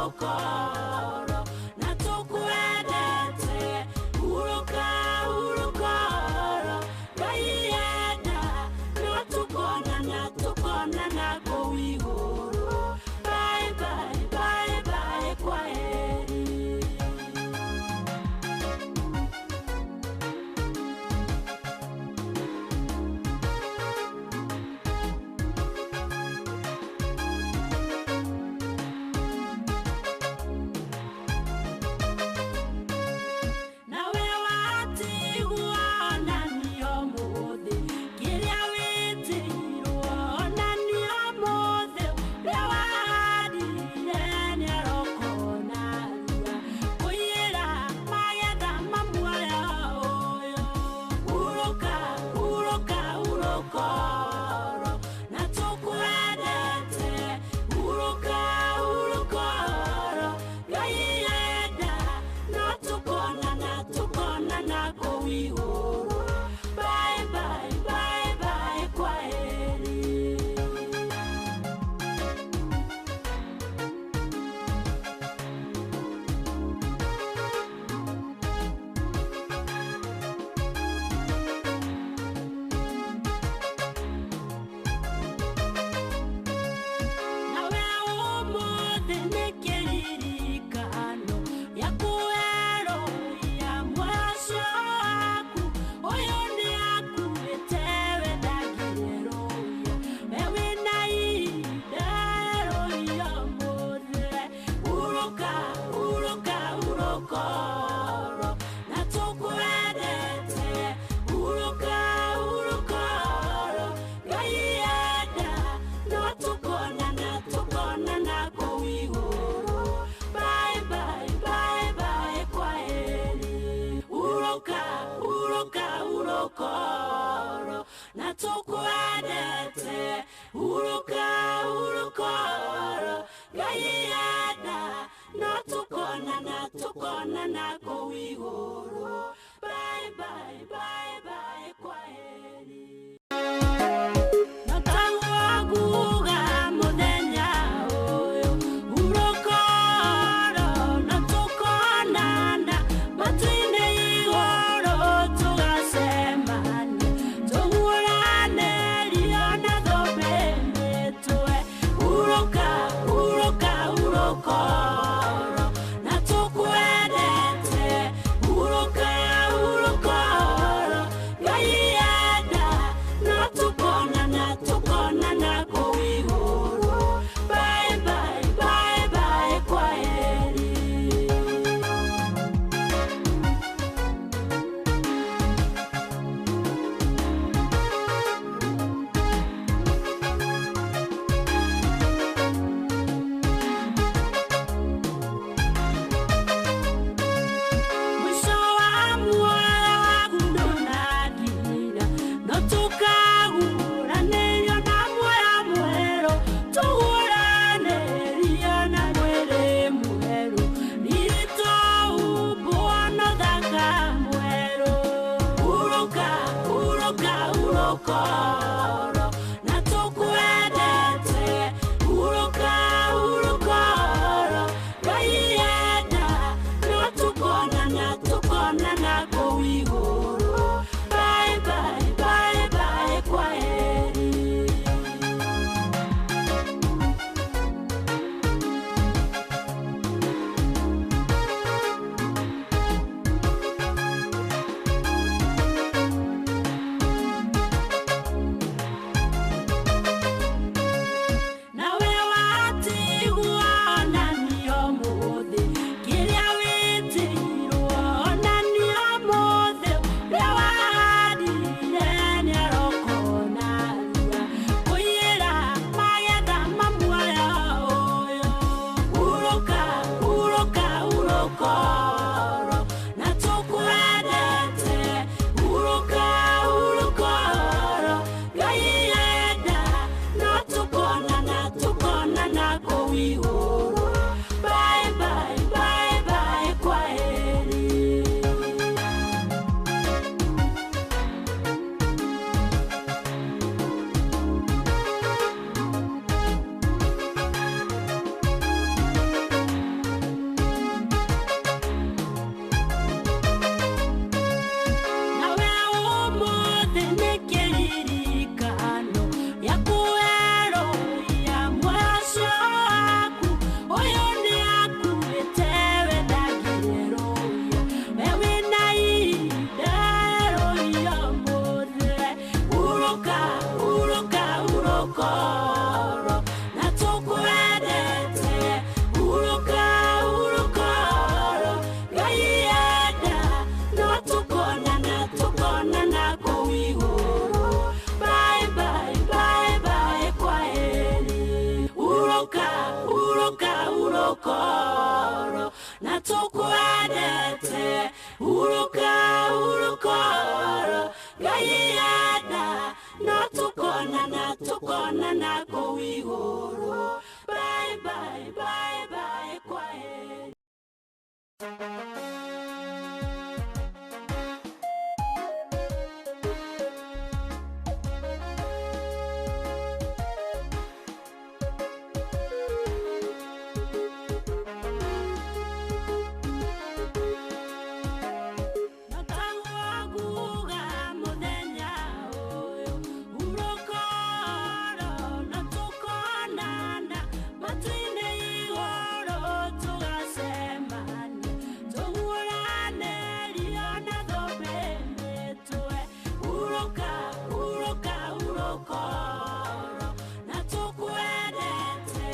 Urukoro na tukwendete Uruka urukoro Ngai enda no tukonana tukonana kũu igũrũ. Bye bye bye bye kwa heri. Nawe watigwo na niĩ ũmũthĩ kĩrĩa wĩtĩirwo na niĩ ũmũthĩ ũrĩa wahandire nĩarokona rua kũiyĩra magetha ma muoyo ũyũ. Hurũka hurũka hurũkoro na tũkwendete Hurũka hurũkoro Ngai enda no tukonana tukonana kũu igũrũ. Bye bye bye bye kwa heri. Nawe ũmũthĩ nĩ kĩririkano gĩa kwerũhia mũico waku. Ũyũ nĩakuĩte we ndangĩrũia, we wĩna ihinda rũia ũmũthĩ. Hurũka hurũka hurũkoro na tũkwendete Hurũka hurũkoro Ngai enda no tukonana tukonana kũu igũrũ. Bye bye bye bye kwa heri. Hurũka hurũka hurũkoro na tũkwendete Hurũka hurũkoro Ngai enda no tukonana tukonana kũu igũrũ. Bye bye bye bye kwa heri. Nataguaguga mũthenya ũyũ hurũkoro na tũkonana matu-inĩ igũrũ tũgacemania tũhũrane rio na thũmbĩ mĩtwe. Hurũka hurũka hurũkoro na tũkwendete Hurũka hurũkoro Na tũkwendete hurũka hurũka oro Ngai enda no tũkonana tũkonana kũu igũrũ. Bye bye bye bye kwaheri. Notaguaguga mũthenya ũyũ hurũka oro na tũkonana matu-inĩ igũrũ tũgacemania tũhũranĩrio na thũmbĩ mĩtwe hurũka hurũka hurũka oro na tũkwendete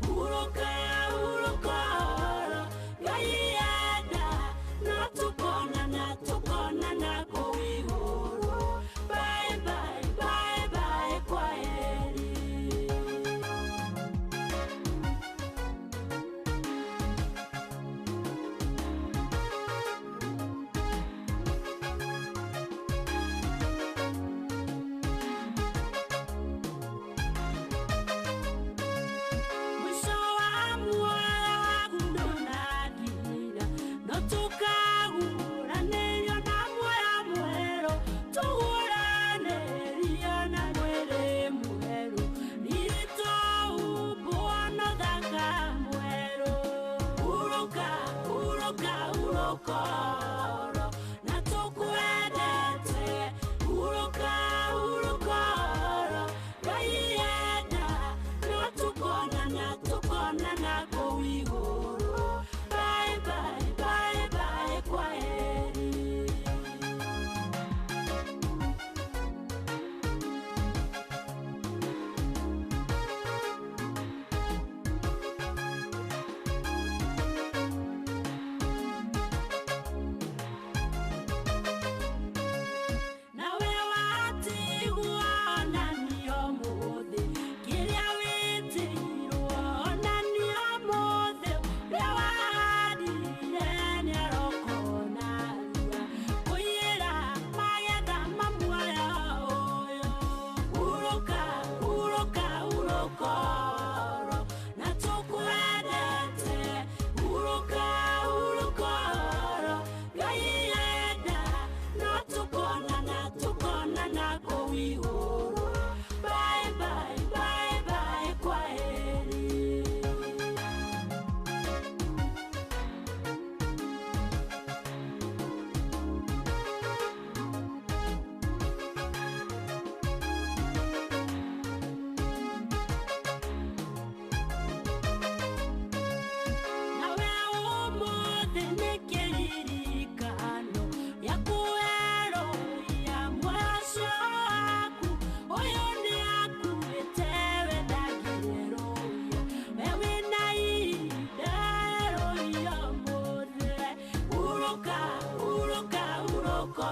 hurũka hurũka oro Ngai enda no tũkonana tũkonana kũu igũrũ. Bye bye bye bye kwaheri. Mwisho wa muoyo waku ndũnakinya no tũkagũranĩrio na muoyo mwerũ tũgũranĩrio na mwĩrĩ mwerũ riri tũhumbwo na ũthaka mwerũ hurũka hurũka hurũka oro na tũkwendete hurũka hurũka oro Ngai enda no tũkonana tũkonana kũu igũrũ. Bye bye bye bye kwaheri. Nawe watigwo onania ũmũthĩ kĩrĩa wĩtĩirwo onania ũmũthĩ ũrĩa wahandire nĩaroka narua kũiyĩra magetha ma muoyo ũyũ hurũka hurũka hurũka oro na tũkwendete hurũka hurũka oro Ngai enda no tũkonana tũkonana kũu igũrũ. Bye bye bye bye kwaheri. Nawe ũmũthĩ nĩ kĩririkano gĩa kwerũhia muoyo ũcio waku ũyũ nĩakuĩte we ndangĩerũhia we wĩna ihinda erũhia ũmũthĩ hurũka hurũka hurũka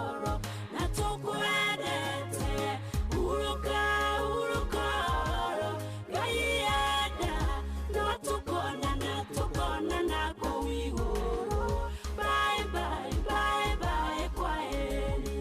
oro na tũkwendete hurũka hurũka oro Ngai enda no tũkonana tũkonana kũu igũrũ. Bye bye bye bye kwaheri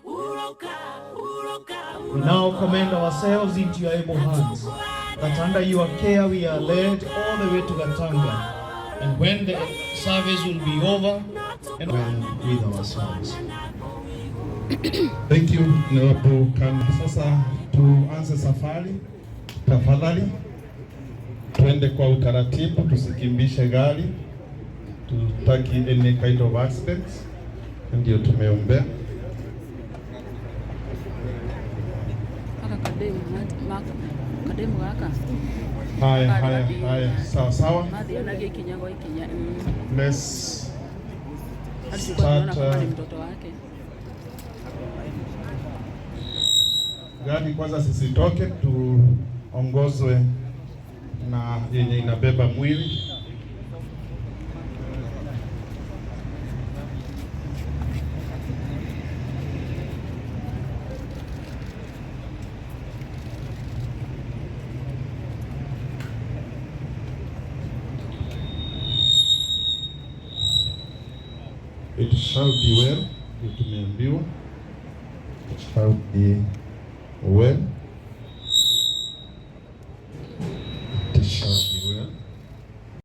hurũka hurũka. We now commend ourselves into your able hands, that under your care we are led all the way to Gatanga. And when the service will be over, and with ourselves. Thank you, Honorable Kan. Sasa tuanze safari tafadhali, tuende kwa utaratibu, tusikimbishe gari, tutaki any kind of accidents, ndio tumeombea. Aka kademu kademu gaka. Haya, haya, haya, sawa sawa. Mathianagia ikinya kwa ikinya. Let's Hadi tulikuwa tunaona start. kama ni mtoto wake. Gari kwanza sisitoke, tuongozwe na yenye inabeba mwili. It shall be well, ndio tumeambiwa. It shall be well. It shall be well.